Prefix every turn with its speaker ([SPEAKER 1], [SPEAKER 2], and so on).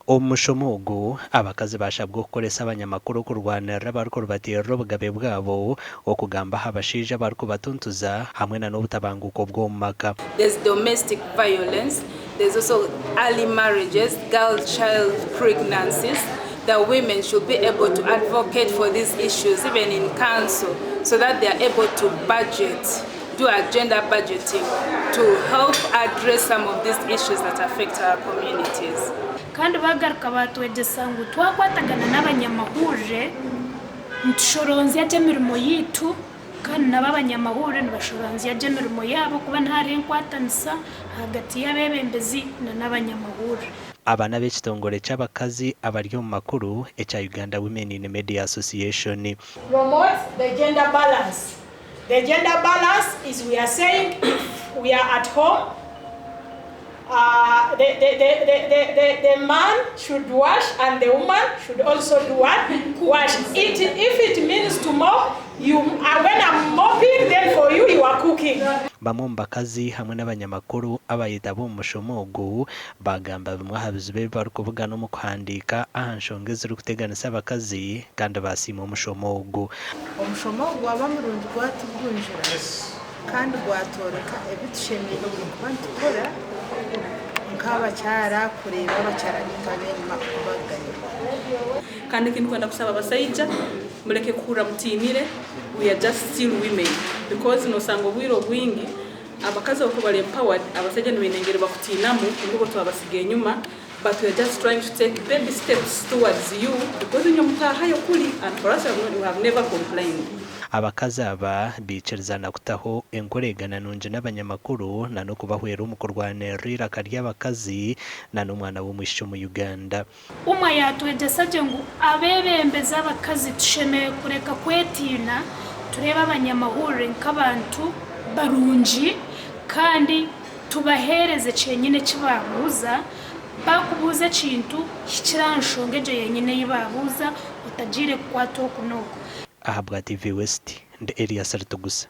[SPEAKER 1] Omu mushomo ogu, abakazi baashabwa okukoresa abanyamakuru okurwanirira abarikurubatirira obugabe bwabo, okugamba aha bashaija abarikubatuntuza hamwe na n'obutabanguko bw'omu maka.
[SPEAKER 2] There's domestic violence, there's also early marriages, girl child pregnancies, the women should be able to advocate for these issues even in council so that they are able to budget, do agenda budgeting to help address some of these issues that affect our communities.
[SPEAKER 3] Kandi baagaruka baatwegyesa ngu twakwatagana n'abanyamahurire nitushoronzya gye emirimo yaitu kandi nabo abanyamahurire nibashoronzya gye emirimo yaabo kuba nihariho enkwatanisa ahagati y'abeebembezi n'abanyamahurire.
[SPEAKER 1] Aba n'ab'ekitongore ky'abakazi abari omu makuru ekya Uganda Women in Media Association.
[SPEAKER 4] Promote the gender balance. The gender balance is we are saying if we are at home, uh, the, the, the, the, the, the, the man should wash and the woman should also do what? Wash. If it means to mop, you, when I'm mopping, then for you, you are cooking.
[SPEAKER 1] Bamwe omu bakazi hamwe n'abanyamakuru abayetaba omu mushomo ogu baagamba bimwe aha bizibu ebi barikubugana omu kuhandiika aha nshonga ezirikuteganisa abakazi kandi baasiima omushomo ogu.
[SPEAKER 5] Omushomo ogu gwaba murungi gwatugunjura kandi gwatworeka ebi tushemereire kuba nitukora nk'abakyara kureeba abakyara baitu ab'enyima oku baganyirwa.
[SPEAKER 6] Kandi ekindikwenda kusaba abasaija mureke kuhurira mutiinire we are just still women because nosanga obwire obwingi abakazi obu bari empowered abasaija nibaine engeri bakutiinamu ngu bo twabasiga enyuma but we are just trying to take baby steps towards you because inywe mutahayo kuri and for us we have never complained.
[SPEAKER 1] Abakazi aba baikirizana kutaho enkoregana nungi n'abanyamakuru na n'okubahwera omu kurwanirira eiraka ry'abakazi na n'omwana w'omwishiki omu Uganda.
[SPEAKER 3] Umwe yaatwegyesa gye ngu abeebembezi abakazi tushemereire kureka kwetiina, tureebe abanyamahurire nk'abantu barungi kandi tubaheereze kyenyine eki baabuuza. Baakubuuza ekintu, hikira aha nshonga egyo yenyine ei baabuuza otagiire kukwata oku n'oku.
[SPEAKER 1] Ahabwa TV West, ndi Elias Ritugusa.